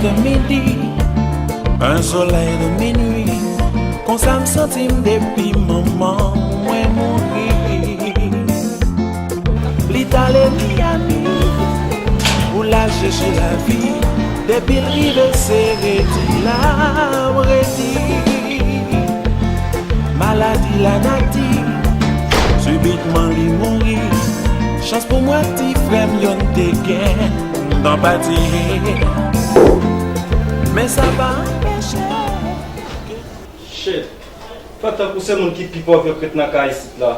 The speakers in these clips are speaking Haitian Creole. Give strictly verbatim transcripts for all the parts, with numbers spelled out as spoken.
de midi, un soleil de minuit. Konsa m santi m depi manman mwen mouri. Li t ale Miami pou l al chèche lavi. Depi l rive se redi l ap redi. Maladi lanati, sibitman li mouri. Chans pou mwen ti frè m youn te gen tan pati. Men sa pa anpeche. Shit. Fè tankou se moun ki pi pòv yo k ret nan kay isit la.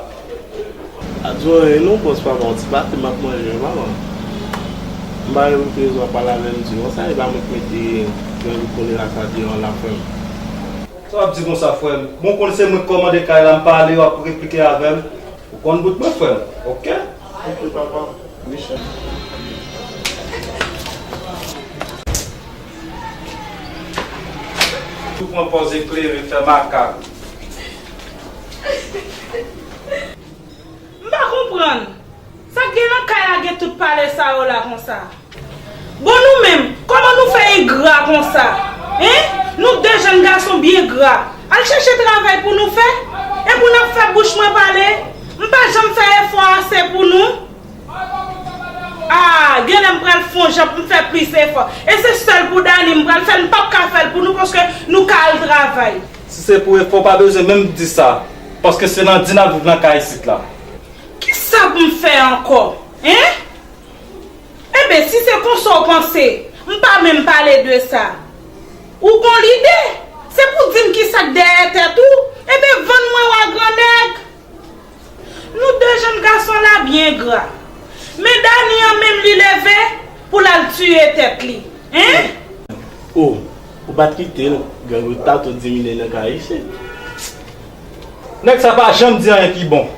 Pa di w anyen non, bòs papa, yon ti pate m ap manje wi papa. M pa gen pou rezon ap pale avè m di konsa, e pa mwen k mete gran jouk kounye la sa deyò an la frè m. Sa w ap di konsa frè m? Bon, w konn se mwen k kòmande kay la, m pale, w ap replike avè m. Ou konn bout mwen frè m, oke? Oke papa, mechan. Ou pran pòz eklere, fè makak. M pa konprann. Sa k gen nan kay la gen tout pale sa yo la konsa? Bon, nou menm, kòman nou fè engra konsa? Hein? Nou de jèn gason byen gra. Al chèche travay pou nou fè. E pou n ap fè bouch mwen pale? M pa janm fè efò ase pou nou? Ah, genlè m pral fè yon jan pou m fè plis efò. E se sèl pou Dani m pral fè l, m p ap ka fè l pou nou paske nou ka al travay. Si se pou efò, w pa bezwen menm di sa. Paske se nan di n ap viv nan kay isit la. Kisa pou m fè ankò? Hein? Enben, si se konsa w panse, m pa menm pale de sa. Ou gon lide? Se pou di m kisa k dèyè tèt ou? Enben, vann mwen w a grannèg. Nou de jèn gason la byen gra. Men Dani an menm li leve pou l al tiye tèt li. Hein? Oh, ou pa t kite l, gang yo ta tou diminye nan kay isit. Nèg sa pa janm di anyen ki bon.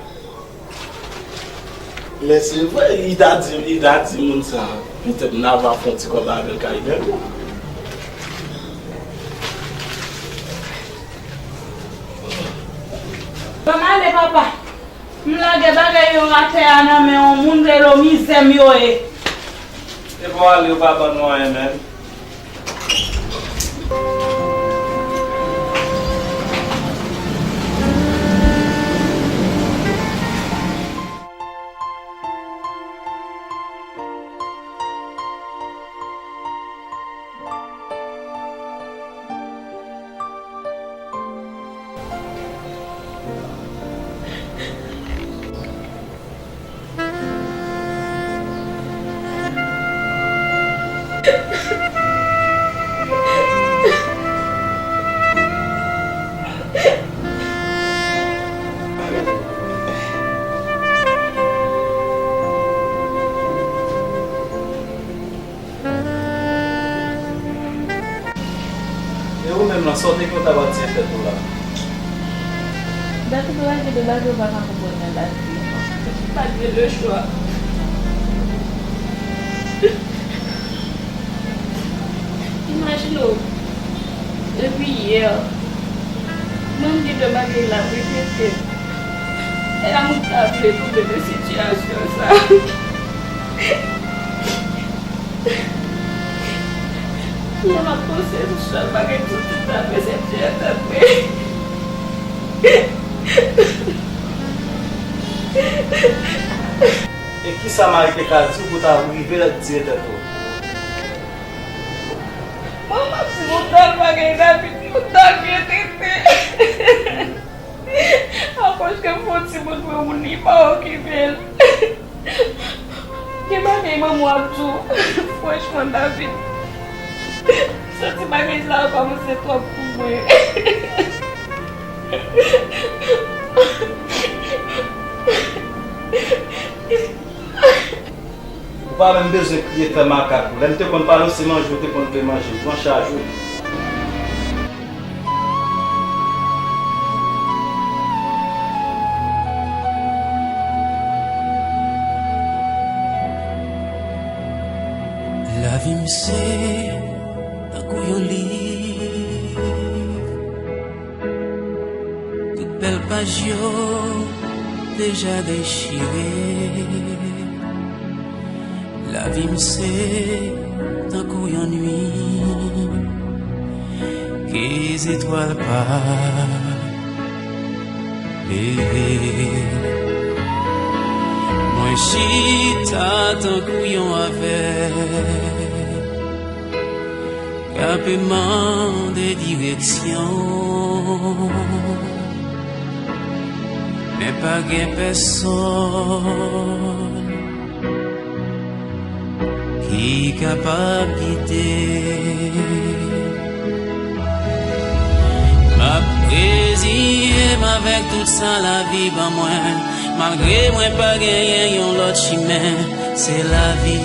Men se vre, li ta di, li ta di moun sa, petèt n a va fè yon ti kòb avè l kay gang yo. Ban m ale, papa. M lage bagay yo atè a nan men yon moun, rele w mizè m yo ye. Depi w ale, yo pa ban nou anyen menm. E ou menm lan, sa w te gen w ta pral tiye tèt ou la? David, ou lage de bagay ou pa ka konprann nan lavi. Pa gen lechwa. Imajine w, depi yè, mwen m gen de bagay la repete. E a moun ta vle tonbe nan sitiyasyon sa. Lè m ap panse sou chak bagay m santi m ta fè, se pye tèt mwen. E kisa Marie te ka di w pou w ta rive tiye tèt ou? Mwen, m ap di w yon tòl bagay, David, yon tòl byen trete. Apòske m fè yon timoun pou yon moun li pa okipe l. Gen bagay manman w ap di w, franchman, David, m santi bagay sa yo kòmanse twòp pou mwen. Ou pa menm bezwen kriye fè makak ou. Lè m te konn pale w, se manje w te konn vle manje. Pran chaj ou. Lavi m se tankou yon liv. Tout bèl paj yo deja dechire. Lavi m se tankou yon nwi. E zetwal pa leve. Mwen chita tankou yon avèg k ap mande direksyon, men pa gen pèsonn ki kapab gide. M ap reziye m avèk tout sa lavi ban mwen, malgre mwen pa genyen yon lòt chimen. Se lavi,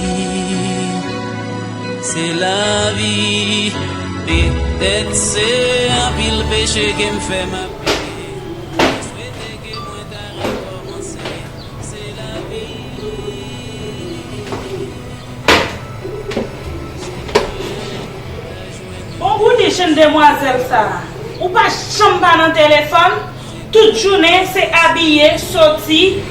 se lavi. Petèt se anpil peche ke m fè m ap peye. Mwen swete ke mwen ta rekòmanse. Se lavi. Bon, Goody, jenn demwazèl sa a. Ou pa janm pa nan telefòn. Tout jounen, se abiye, soti,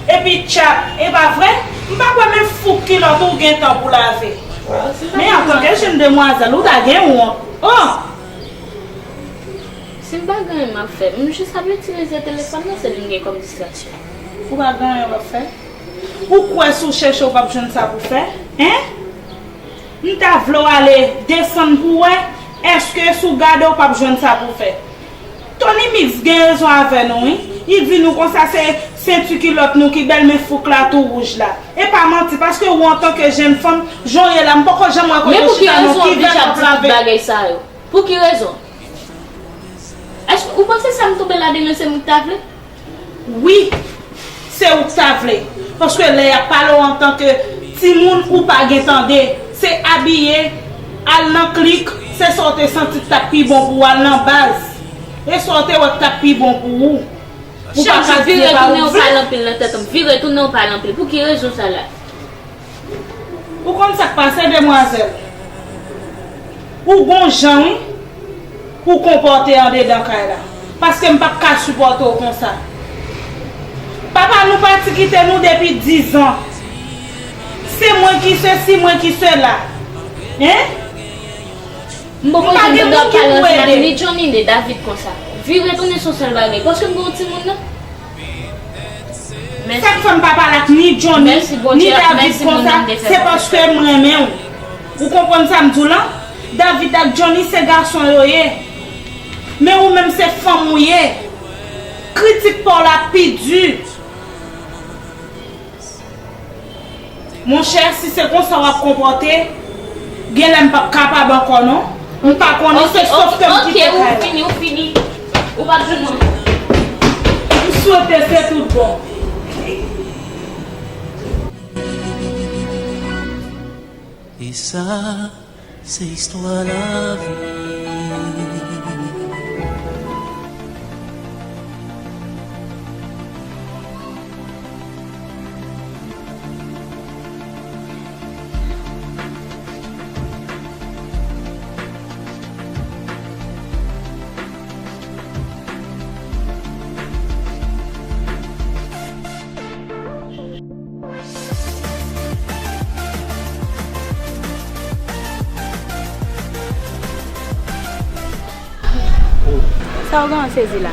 epi tchap. E pa vre? M pa kwè menm fouk kilòt ou gen tan pou lave. Men antanke jenn demwazèl, ou ta gen wont. Oh! Si m pa gen anyen m ap fè, m jis ap itilize telefòn nan, se li m gen kòm distraksyon. Ou pa gen anyen w ap fè? Ou kwè si w chèche w p ap jwenn sa pou fè? Hen? M ta vle w ale desann pou w wè, èske si w gade w p ap jwenn sa pou fè. Tony Mix gen rezon avè nou, wi. Li di nou konsa se senti kilòt nou ki bèl, men fouk la tou wouj la. E pa manti, paske ou antanke jèn fanm, jan w ye la, m poko janm wè kote w chita non, ki vèt w ap lave. Men pou ki rezon w oblije ap di tout bagay sa yo? Pou ki rezon? Èske ou panse sa m tonbe ladan yo se mwen ki ta vle? Wi, se ou ki ta vle. Paske lè y ap pale w antanke timoun, ou pa gen tande. Se abiye, al nan klik, se sa w te santi k t ap pi bon pou w, al nan baz. E sa w te wè k t ap pi bon pou ou. Ou pa ka di e pa ou k vle. Chak jou vire tounen ou pale anpil nan tèt m. Vire tounen ou pale anpil. Pou ki rezon sa la? Ou konn sa k pase, demwazèl? Ou gon jan, wi, pou w konpòte andedan kay la. Paske m p ap ka sipòte w konsa. Papa nou pati kite nou depi diz an. Se mwen ki sesi, mwen ki sela. Hen? M poko janm tande w ap pale ansanm ak ni Johnny ni David konsa. Vire tounen se yon sèl bagay. Paske m gen yon timoun nan. Sa k fè m pa pale ak ni Johnny, ni David konsa, se paske m renmen w. Ou konprann sa m di w lan? David ak Johnny se gason yo ye. Men ou menm se fanm ou ye. Kritik pa w la pi di. Monchè, si se konsa w ap konpòte, genlè m p ap kapab ankò non. M pa konnen, se sòf ke m kite kay la. Ou fini, ou fini. Ou pa t jwenn mwen. M swete se tout bon. E sa, se istwa lavi. Sa w gen an sezi la?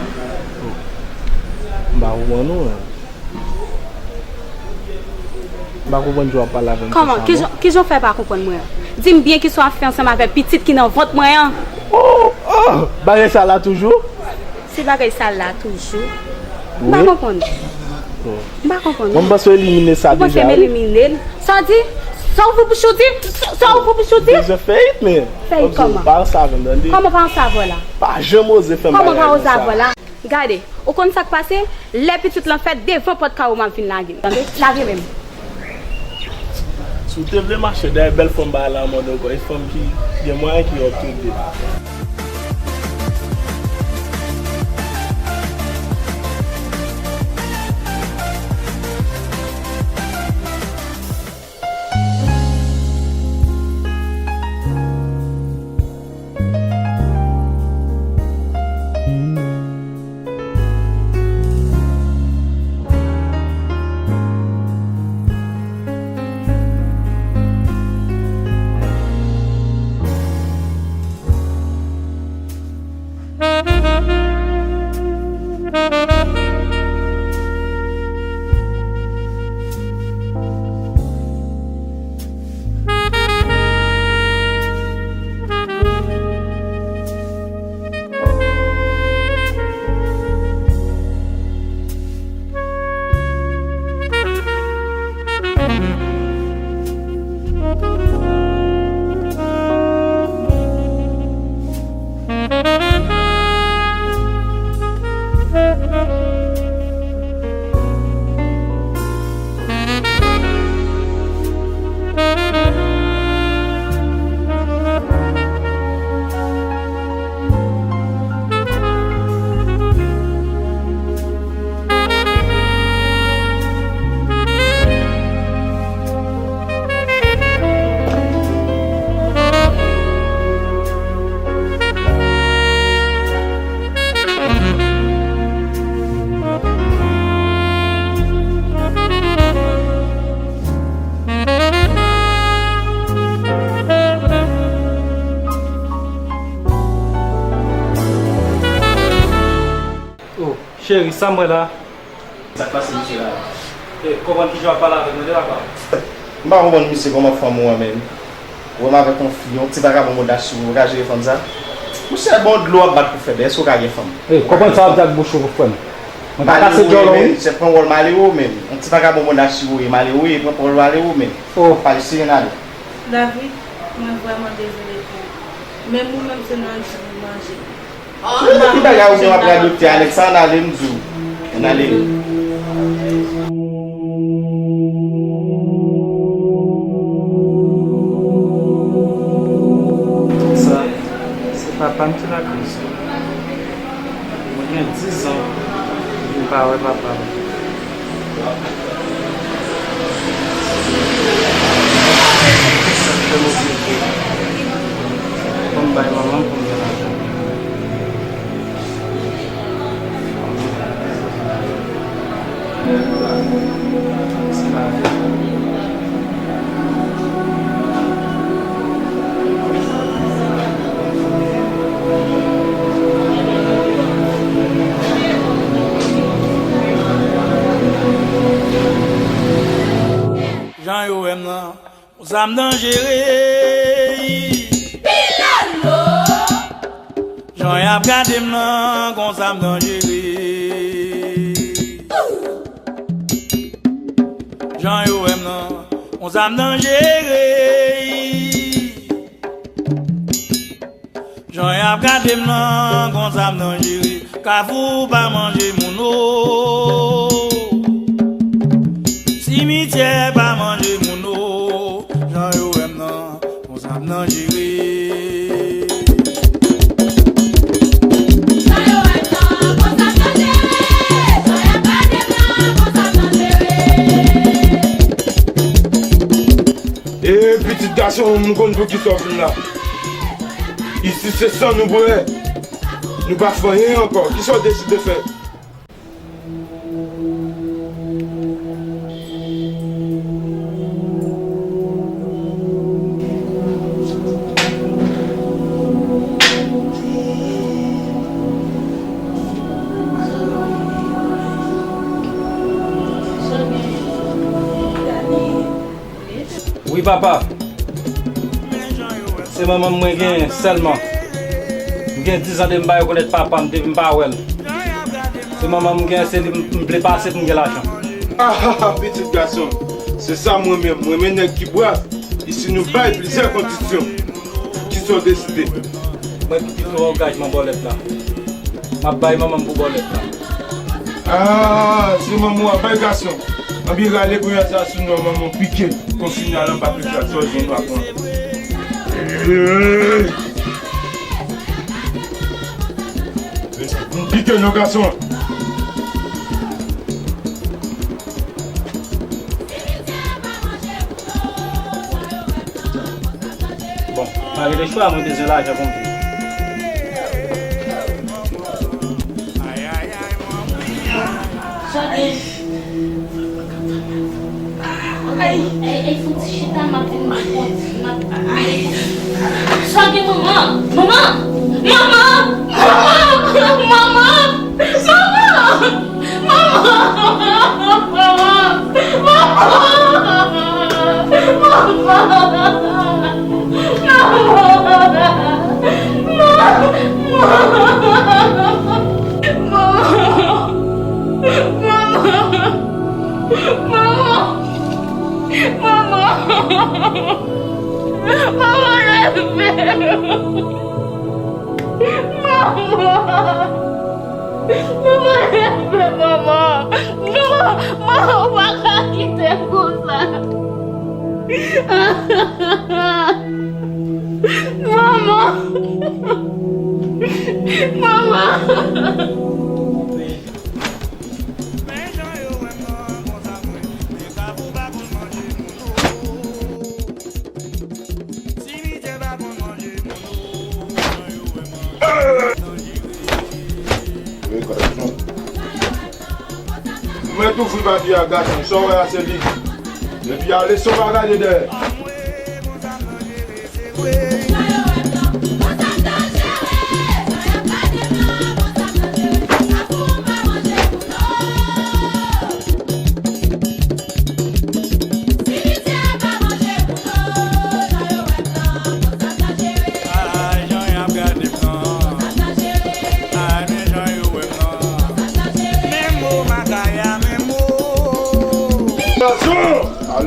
M pa konprann ou menm. M pa konprann jan w ap pale avè m konsa non. Kòman? Kijan, kijan w fè pa konprann mwen an? Di m byen kisa w ap fè ansanm avèk pitit ki nan vant mwen an. Oh, oh, bagay sa la toujou? Se bagay sa la toujou. M pa konprann. M pa konprann. Mwen m panse w elimine sa deja wi. Ou panse m elimine l? Sa w di? Sa w ouvri bouch ou di? Sa w ouvri bouch ou di? Bezwen fè it men. Fè it kòman? Pa ansanm avè m tande. Kòman pa ansanm avè w la? Pa janm oze fè m bagay konsa. Kòman pa oze avè w la? Gade, ou konn sa k pase? Lè pitit lan fèt, devan pòt kay ou m ap vin lage l. Tande? Lage men m. Si w te vle mache dèyè bèl fanm pa al a mòd ankò, e fanm ki gen mwayen ki wè w tou de. Cheri, sa m wè la? Sa k pase misye la? E, konprann kijan w ap pale avè m, tande papa. M pa konprann misye, kòman fanm ou an menm? Ou wè m avèk yon fi, yon ti vagabon modachi, ou ka jere fanm sa? Monchè, bon, dlo ap bat pou fè bè, èske w ka gen fanm? E, konprann sa w ap di ak bouch ou, frè m. Mwen pa kase djòl ou, wi. Malewo, men, se pran wòl malewo, men. Yon ti vagabon modachi ou ye, malewo, e pran wòl malewo, men. Oh. Pa isi, ann ale. David, mwen vrèman dezole pou ou. Menm ou menm, se nan di ou manje. Ki bagay ou gen w ap radote, Alex? Ann ale, m di w. Ann ale. Sa, se papa m ki lakòz. Mwen gen diz an, m pa wè papa m. Sa fè m oblije pou m bay manman m pou m gen lajan. Jan yo wè m nan, konsa m danjere. Pilolo! Jan y ap gade m nan, konsa m danjere. Jan yo wè m nan, konsa m danjere. Jan y ap gade m nan, konsa m danjere. Kafou pa manje moun o. Simityè pa manje moun o. Jan yo wè m nan, konsa m danjere. Jan yo wè m nan, konsa m danjere. Jan y ap gade m nan, konsa m danjere. E pitit gason, m konn pou kisa w vin la. Isi se san nou bwè. Nou pa fè anyen ankò. Kisa w deside fè? Wi, papa. Se manman m mwen genyen sèlman. M gen diz an depi m pa rekonèt papa m, depi m pa wè l. Se manman m genyen, se li m, m vle pase pou m gen lajan. Ahaha, pitit gason m. Se sa m renmen, m renmen nèg ki brav. Isi nou bay plizyè kondisyon. Kisa w deside? Mwen ki te fè angajman bòlèt la. M ap bay manman m pou bòlèt la. Ah, se manman w ap bay gason. Anpi rale gouya sa sou non manman w pike. Konfini a lanpa pike a tòz moun pa pran. Pike non gason. Bon, pa gen lechwa, mwen bezwen lajan pou m viv. Sa gen? Ay, ay, ay, fouti chita, m ap vin, m ap, m ap, ay. Sa gen, manman? Manman! Manman! Manman! Manman! Manman! Manman! Manman! Manman! Manman, leve! Manman! Manman, leve, manman! Manman, manman, ou pa ka kite m konsa! Manman! Manman! Mwen tou fri papye a gason, sa w wè a se li. Epi ale san w pa gade dèyè. Sa yo wè m nan, konsa m danjere. Sa y ap gade m nan, konsa m danjere. Kafou m pa manje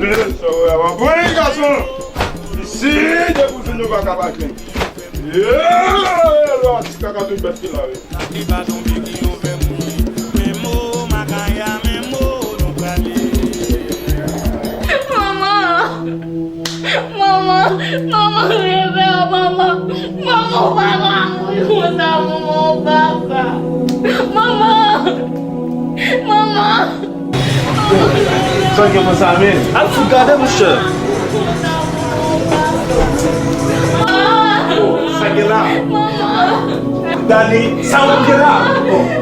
Sa w wè a, w ap wè gason. Isi, de bouzoun nou pa ka pa jwenn. Ye, lwa ti kaka tout bèt ki la, wi. Li pa tonbe ki ouvè moun. Men mo makaya, men mo nou prale. Manman! Manman! Manman, revè, manman! Manman, ou pa ka mouri konsa, manman, ou pa ka! Manman! Manman! Sa gen konsa, men? Al fout gade, monchè. Sa gen la? Dani, sa moun gen la?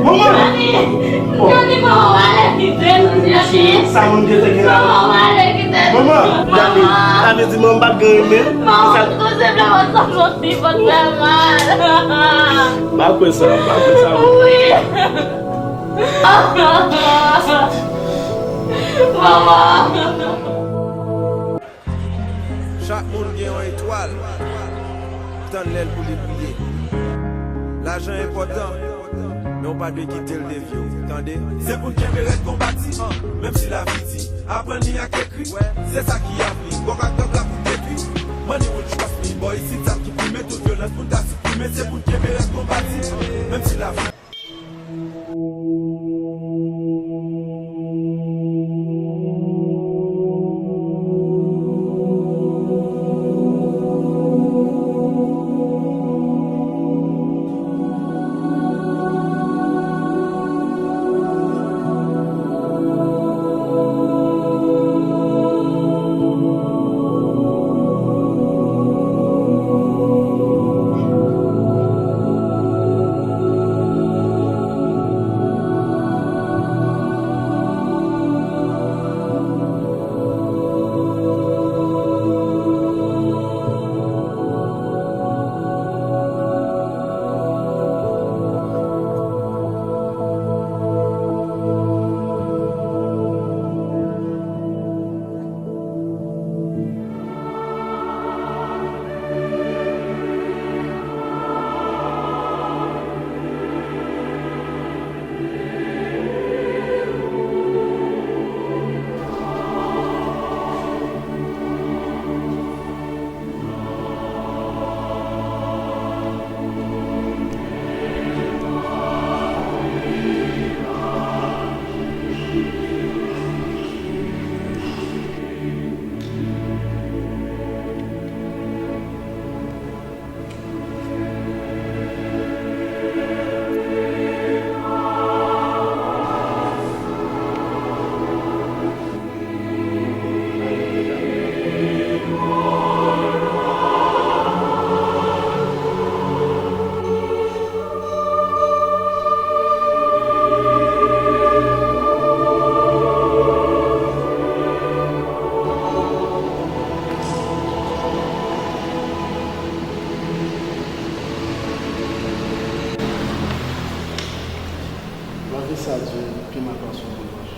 Manman! Dani, manman, w ale kite nou, Dani. Sa moun gen te gen la? Manman, w ale kite nou. Manman! Dani, sa vle di manman pa t gen renmen? Manman, sa tout se blan ansanm nou ti fè mal. Pa kwè sa, pa kwè sa. Wi. Manman! Chak moun gen yon etwal, tann lè l pou li briye. Lajan enpòtan, men w pa dwe kite l devye w, tande? Se pou n kenbe rèd kon bati, menm si lavi di, aprann li ak ekri, se sa ki avni, bòk ak gang la pou detwi. Money will trust me, bò isit sa ki prime, tout vyolans pou n ta siprime, se pou n kenbe rèd kon bati, menm si lavi Lavi sa di pi mal pase yon boul wòch.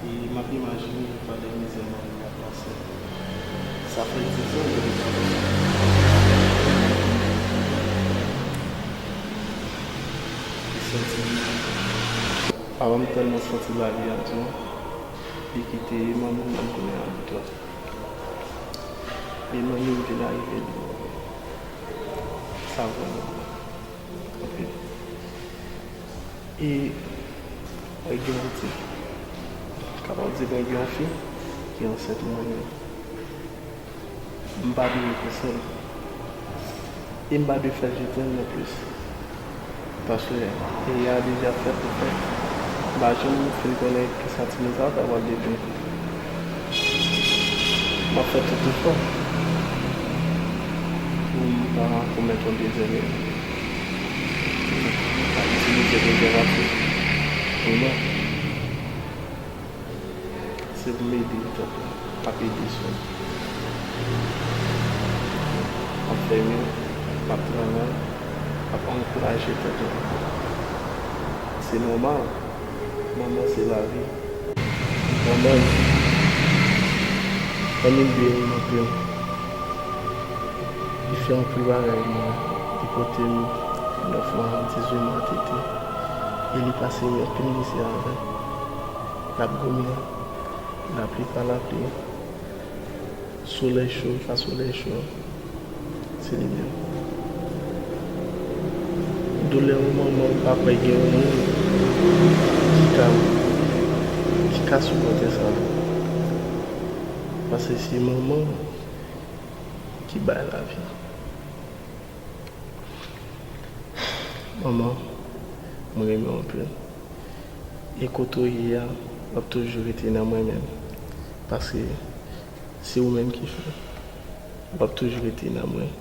E m ap imajine pa de mizè manmi m ap pase. Sa fè diz an depi m pa wè sa. Li santi m. Papa m tèlman santi lavi a di, li kite manmi m nan kounye a tou. E manmi m vin arive li. Sa vrèman anpil. E mwen gen yon ti, kapab di mwen gen yon fi ki ansent mwen menm. M pa dwe rekonsèl. E m pa dwe fè je t'aime non plis. Paske erè a deja fèt, li fèt. M pa janm fin konnen kisa ti moun sa a ta pral devni. M ap fè tout efò pou m pa komèt yon dezyèm erè. M pa itilize prezèvatif. Pou mwen, se pou m ede tèt mwen, m ap ede sè m. M ap fè mye, m ap travay, m ap ankouraje tèt mwen. Se nòmal, manman se lavi. Manman m, manmi m byen renmen anpil. Li fè anpil bagay pou mwen. Li pote m nèf mwa, dizuit mwa tete. E li pase anpil mizè avè m. L ap goumen. Lapli pa lapli, solèy cho pa solèy cho, se li menm. Doulè yon manman m pa kwè gen yon moun ki ka, ki ka sipòte sa. Paske se manman ki bay lavi. Manman, mwen renmen w anpil. E kote w ye a, w ap toujou rete nan mwen menm. Paske se ou menm ki fè. W ap toujou rete nan mwen.